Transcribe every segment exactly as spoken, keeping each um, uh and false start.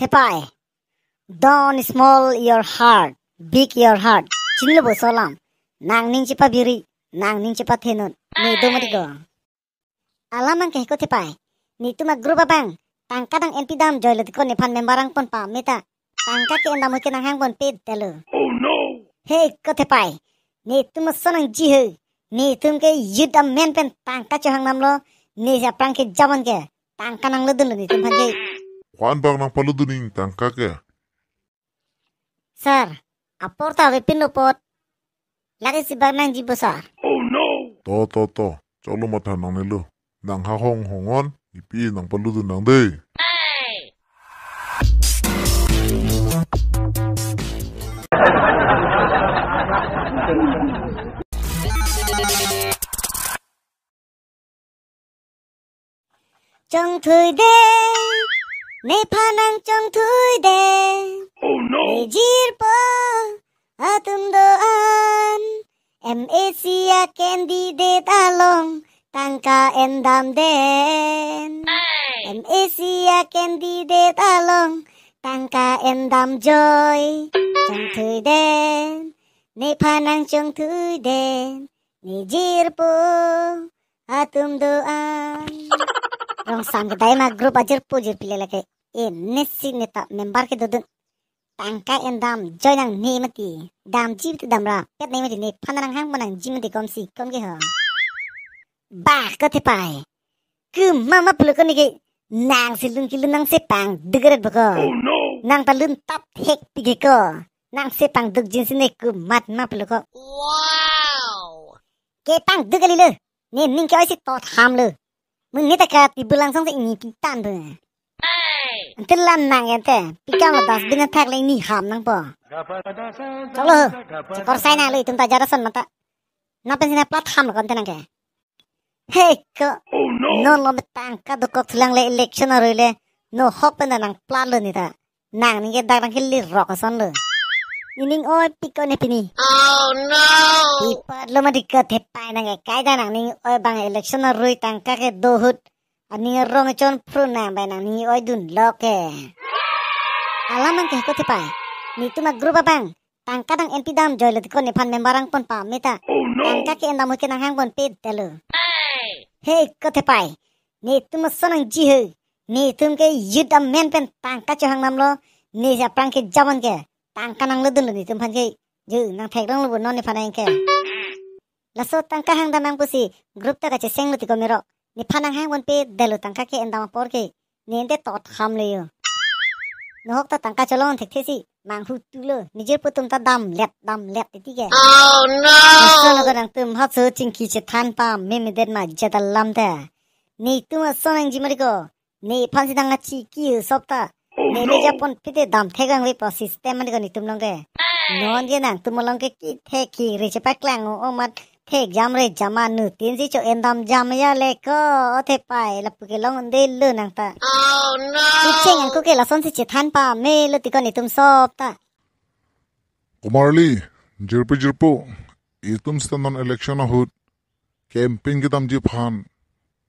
Thepai. Don't small your heart, big your heart. Chinilo bo laso alam. Nangning chepabiri, nangning chepathenun. Ne do mati ko. Alam abang ke ko Thepai. Netum a-group abang tangka nang-enpi damjoilo tiko nephan member angpon pame ta. Tangka ke-endam ahut ke nanghang ponpe detlo. Oh no! He ko Thepai. Netum ason nangji he. Netum ke youth amen pen tangka chohang damlo. Ne aphrang ke jaman ke tangka nangludunlo netum aphan ke. Ko-an bak nangpaludun ning tangka ke? Sir, apor ta avepinlo apot. Lake isi bak nangji bo sir. Oh no! To, to, to. Choklo matha nangnelo. Nang ha hong hong-on, nepi nangpaludun nang dei. Chongthui dei, nephan nangchongthui dei. Oh no! Ne jirpo atum do-an, M A C a-candidate along tangka endam den. M A C a-candidate along tangka endam joi. Chongthui dei, nephan nangchongthui dei. Ne jirpo atum do-an. Rong sam kedai ma group ajirpo jirpi le lake. E nesi neta member ke dodun. Tangka endam joi nangne mati. Damji mati damra. Pet ne mati nephan nanghang pon nangji mati komsi kom ke ho. Ba ko Thepai. Komat ma pulo ko neke, nangsi lun kelun nangsi pangduk ret bo ko. Oh no! Nang ta lun tap hek pike ko. Nangsi pangduk jinsi ne komat ma pulo ko. Wow! Kepangduk kalilo. Ne ning ke-oisi tot hamlo. Mung ne ta ka table angsong si ingni pitan bo. Antil lam nang ente. Pikam la dustbin athak le ingni ham nangpo. Choklo. Chekor sai nanglo itum ta jara son mata. Nangpensi nangplat hamlo ko ante nang ke. He ko. Oh no! Non lo me tangka dokok thulang le election aroi le. No hok pen ta nangplatlo ne ta. Nangning ke dak nang kili rok asonlo. Nening oi pik ko ne pini. Oh no! Pipatlo mati ko Thepai nang ke kai ta nangning oi bang election aroi tangka kedo ahut. Aning arong chonphru nang bai nangning oi dunlo ke. Alam abang ke ko Thepai. Netum a-group abang tangka nang-enpi damjoilo tiko nephan member angpon pame ta. Oh no! Tangka ke-endam ahut ke nanghang ponpe detlo. He ko Thepai. Netum ason nangji he. Netum ke youth amen pen tangka chohang damlo. Ne aphrang ke jaman ke tangka nangludunlo netum aphan ke. Je nang theklonglo bo non nephan nang ke. Laso tangka hang dam nang pusi group ta kachesenglo tiko merok. Nephan nanghang ponpe detlo tangka ke-endam apor ke. Ne ente tot hamlo yo. No hok ta tangka cholong thekthesi manghu tulo. Ne jirpo atum ta damlet damlet titi ke. Oh no! Laso lo ko nangtum hot so chingki chethan pame medet ma jeta lam ta. Netum ason nangji mari ko. Nephansi nang achi ki sop ta. Oh no! Ne japon pite dam thek vangve pu system mari ko netum along ke. Non ke nangtum along ke kithek kiri chepaklang o mat thek jam re jama nu tin si cho-endam jam ya le ko o Thepai lapu kelong un detlo nang ta. Oh no! Kicheng angko ke lasonsi chethan pamelo tiko netum sop ta. Komarli, jirpo jirpo, itum seta non election ahut campaign kedamji aphan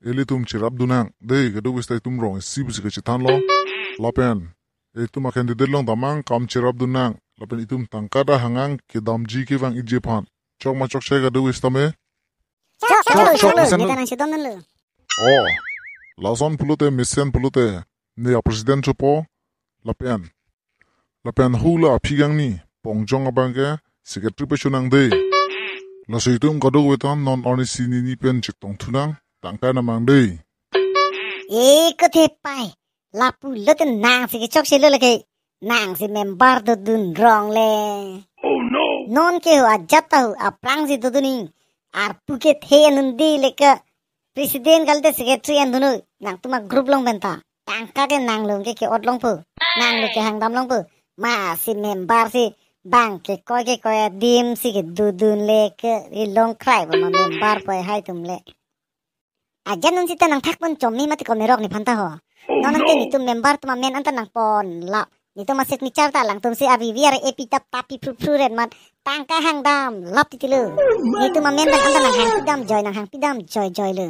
ilitum cherapdun nang dei, kadokave seta itum rong isi pusi kachethanlo. Lapen itum a-candidate along damnang kam cherapdun nang. Lapen itum tangka ta hang-ang kedamji kevang-ikji aphan. Chok ma chokche kadokave seta me? Chok, chok, chok, chok, chok, chok. Neta nang chedondunlo. Oh, lason pulote mesen pulote ne a-president chopo. Lapen, lapen hula aphi kangni pongjong abang ke secretary pachun nang dei. Laso itum kadokave ta non arnisi nini pen chetongthu nang, tangka namang dei. E ko Thepai, lapulote nangsi kechokchelo lake, nangsi member dodun rong le. Oh no! Non ke ho ajat ta ho, aphrangsi dodun ning. Arpu kethe en un dei le ke president kalte secretary endun noi, nangtum a-group along pen ta. Tangka ke nanglo ke ke-ot longpo. Nanglo kehang dam longpo. Masi member si bang kekoi kekoi adim si kedodun le ke ri long krai bo ma member poi hai atum le. Ajat non seta nang thakpon chom me mati ko merok nephan ta ho. Oh, non ante no! Netum member atum amen anta nangponlo. Netum a-signature ta alangtum si avi vi ar epi tap tapi phru phru ret mat tangka hang damlap titilo. Oh my God! Netum amen pen anta nanghangpi damjoi, nanghangpi damjoi joilo.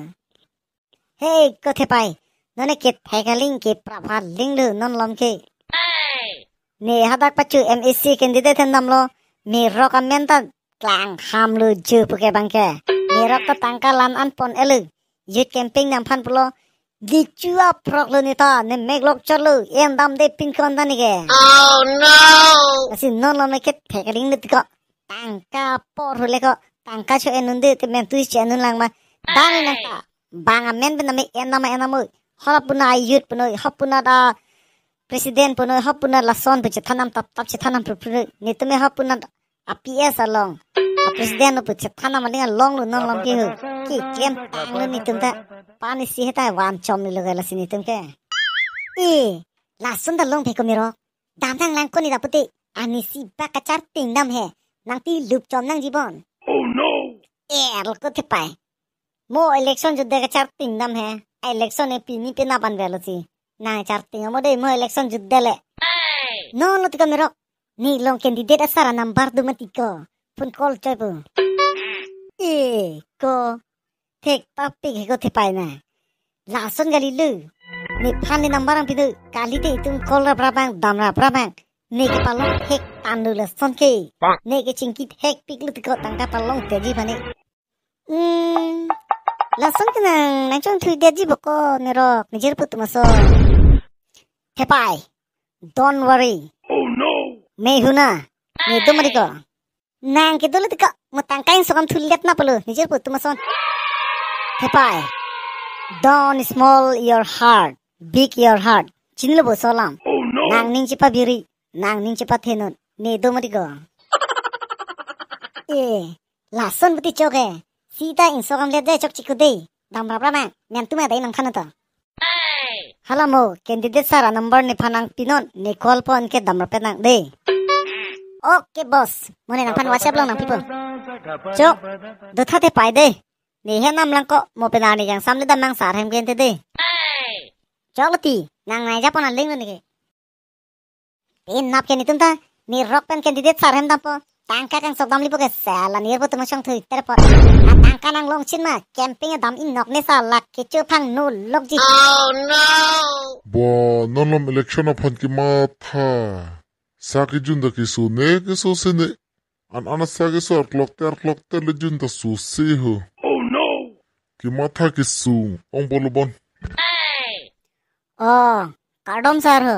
Hey, ko Thepai. Non ke thek aling ke prapha linglo non along ke. Ne hadak pachu M A C candidate hen damlo. Merok amen ta klang hamlo ju puke bangke. Merok ta tangka lan an pon-elo. Youth campaign nangphan pulo. Dichu aphroklo ne ta, ne mek lok chotlo, en damde pinkon ta ne ke. Oh no! Lasi non lo me ke thekring ne tiko. Tangka apor hule ko, tangka cho-en unde te mentui cho-en un lang ma. Dang nang ta. Bang amen pen name en nama en nama. Hala puna youth punoi, ha puna da president punoi, ha puna lason pu chethanam tap tap chethanam pru pru. Netum me ha puna a P S along, a president pu chethanam aling alonglo non lom ke ho. Keklem tanglo netum ta. Pani si heta van chomlo ke lasi netum ke. E, lason ta long phe ko merok. Dam nang lang koni da pute. Ani si ba kacharting dam he. Nangpi lup chom nangji bon. Oh no! E, arlo ko thepai. Mo election jutde kacharting dam he. Election e pini penap an velo si. Nang charting amo de mo election jutde le. Non lo tiko merok. Ne long candidate asar a number do ma tiko. Phone call choi po. E ko. Thek topic he ko thepai na. Lason kali lo. Nephan ne number ang pido. Kali te itum call rap rap ang, dam rap rap ang. Ne kepalong hek tanglo lason ke. Ne kechingki hek piklo tiko tangka palong teji pane. Hmm, lason ke nang nangchongthuidetji boko merok, ne jirpo atum ason. Thepai, don't worry. Oh no! Mehuna, ne do ma tiko. Nang kedo lo tiko, mo tangka insokam thulet na pulo, ne jirpo atum ason. Thepai, don't small your heart, big your heart. Chinilo bo laso alam. Oh no! Nangning chepabiri, nangning chepathenun, ne do ma tiko. E, lason puti chok e. Sita insokam let jai chok chikut de. Dam rap rap ma. Nang tuma dai nangphan to. Hala mo, candidate sir a number nephan nangpinon, ne call pon ke dam rap nang de. Okay boss, mo ne nangphan WhatsApp along nangpipo. Chok, do tha thepai de. Ne he nam lang ko, mo pen arni kangsam le dam nang sir hem ke ente de. Chok lo ti, nang nai japon aling lo ne ke. Penap ke netum ta, merok pen candidate sir hem dampo. Tangka kangsok damlipo ke sala ne jirpo atum achongthui terpot. A tangka nang longchin ma, campaign dam ingnok ne sala kecho phangno lokji. Oh no! Bo, non lom election aphan kematha. Sa kejun ta keso ne, keso se ne. An an sa keso arklok te arklok te le jun ta so se ho. Oh no! Kematha kesung, ong bolo bon. Oh, kardom sir ho.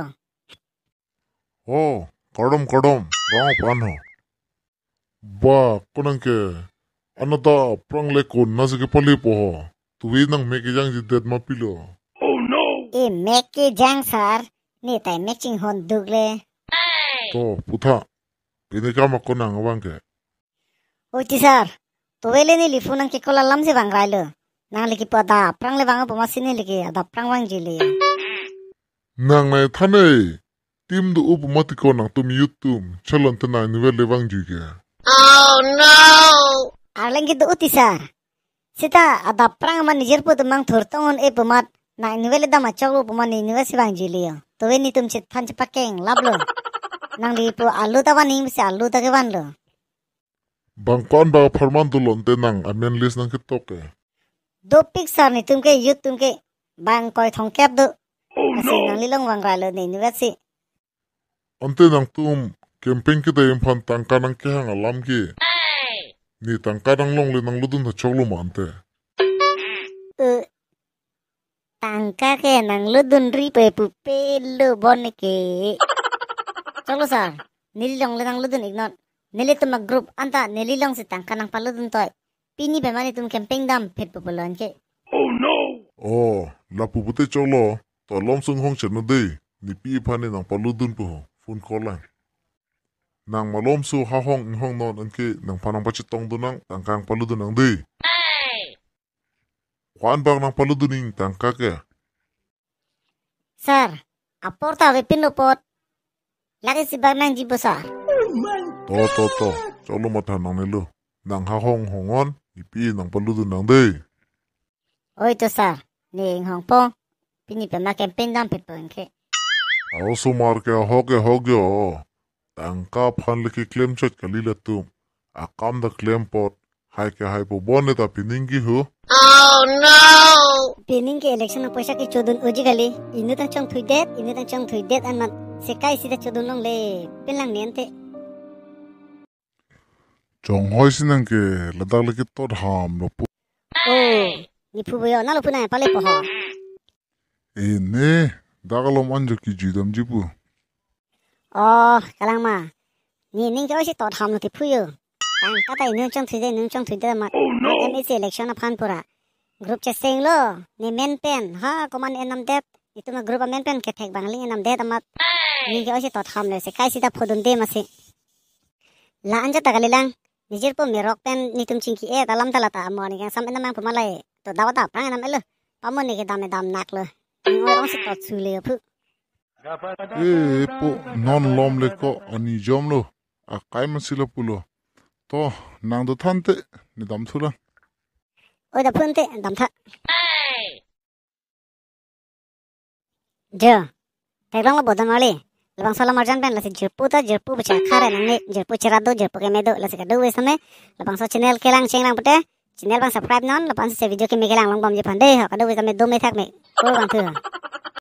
Oh, kardom, kardom, rang pan ho. Ba, konang ke, anata aphrang le kona si kepalepo ho. Tuwi nang mek kejangjidet ma pilo. Oh no! E mek kejang sir, ne tai mek chinghon duk le. To, putha, pini kam ako nang abang ke. Oi ti sir, tuwi le neli phone nang ke call alam si vang rai lo. Nangli kipu adap aphrang le vang apo ma si neli ke adap aphrang vangji le. Nang nai than e, team do-o pu ma tiko nangtum youth atum, chalon te nang inutvet le vangjui ke. Oh no! Arleng ke do-o ti sir. Sita adap aphrang ma ne jirpo atum mang thurtong un-e pu mat, nang inutvet le dam achok lo pu ma ne inutvet si vangji le yo. Tuwi netum chethan chepakeng lap lo. Nangli pu alu ta vaning si alu ta kevan lo. Bang ko-an bang apharman dolo ante nang amen list nang ketok ke. Dopik sir netum ke youth atum ke bang koi thongkep do. Oh no! Lasi nangli long vang rai lo ne inutvet si. Ante nangtum campaign kedai aphan tangka nang kehang alam ke. Ne tangka nang longle nang lodun ta choklo ma ante. Eh, tangka ke nang lodunri pe pupe lo bon ke. Choklo sir, neli longle nang lodun iknon. Nelitum a group anta neli long si tangka nang palodun toi. Pini pema netum campaign dam phet pupo lo anke. Oh no! Oh, lapu pute choklo, to lom sung hong cherno de, ne pi iphan ne nang palodun po ho, phone call lang. Nang malom so ha hong inghong non anke nangphan nang pachetong dun nang tangka nang palodun nang de. Ko-an bak nang palodun ning tangka ke. Sir, apor ta avepin lo apot. Lake si bak nangji bo sir. To, to, to. Choklo matha nangne lo. Nang ha hong hong on, ne pi nang palodun nang de. Oi to sir, ne inghong po. Pini pema campaign dam phet po anke. Aosomar ke ahok ke ahok yo. Tangka aphan le keklem chot kali latum. Akam ta klem apot. Hai ke hai po bon ne ta pining ke ho. Oh no! Pining ke election apoisa kechodun unji kali. Inut ta chongthuidet, inut ta chongthuidet anat. Sekai sida chodun longle, pinlang nente. Chonghoi sinang ke, ladak lagi tot ham lo pu. Oh, ni phu boyo, na lo pu na pale po ho. Eh, ne, dak alom anjo kijui damji pu. Oh, kalang ma. Ni ning ke oi si tot ham lo ti phu yo. Tang kata inung chongthuide, inung chongthuide mat. Oh, no. M A C election aphan pura group cheseng lo, ne men pen, ha, komat enam det, itum a group amen pen kethek bang ling enam det amat. Ni ke oi si tot ham le, sekai sida phodun de masi. La anja ta kalilang, ni jirpo merok pen nitum chingki e, talam tala ta amor ni kangsam enam ang pu malai. To dawa ta prang enam elo. Pamo ni ke dam e dam nak lo. Ni oi ong si tot su le phu. Eh, po non lom le ko ani jom lo. Akai masi lo pulo. To, nang do than te, ne dam thu lang. Oi da phun te, dam tha. Jo, theklong lo bodon wali. Labangso alam arjan pen lasi jirpo ta, jirpo bacha khare nang ne, jirpo chera do, jirpo keme do, lasi kado we same. Labangso channel kelang cheng lang pute, channel bang subscribe non, labangso video keme kelang long bom je phande, ho kado we same do me thak me. Ko bang thu.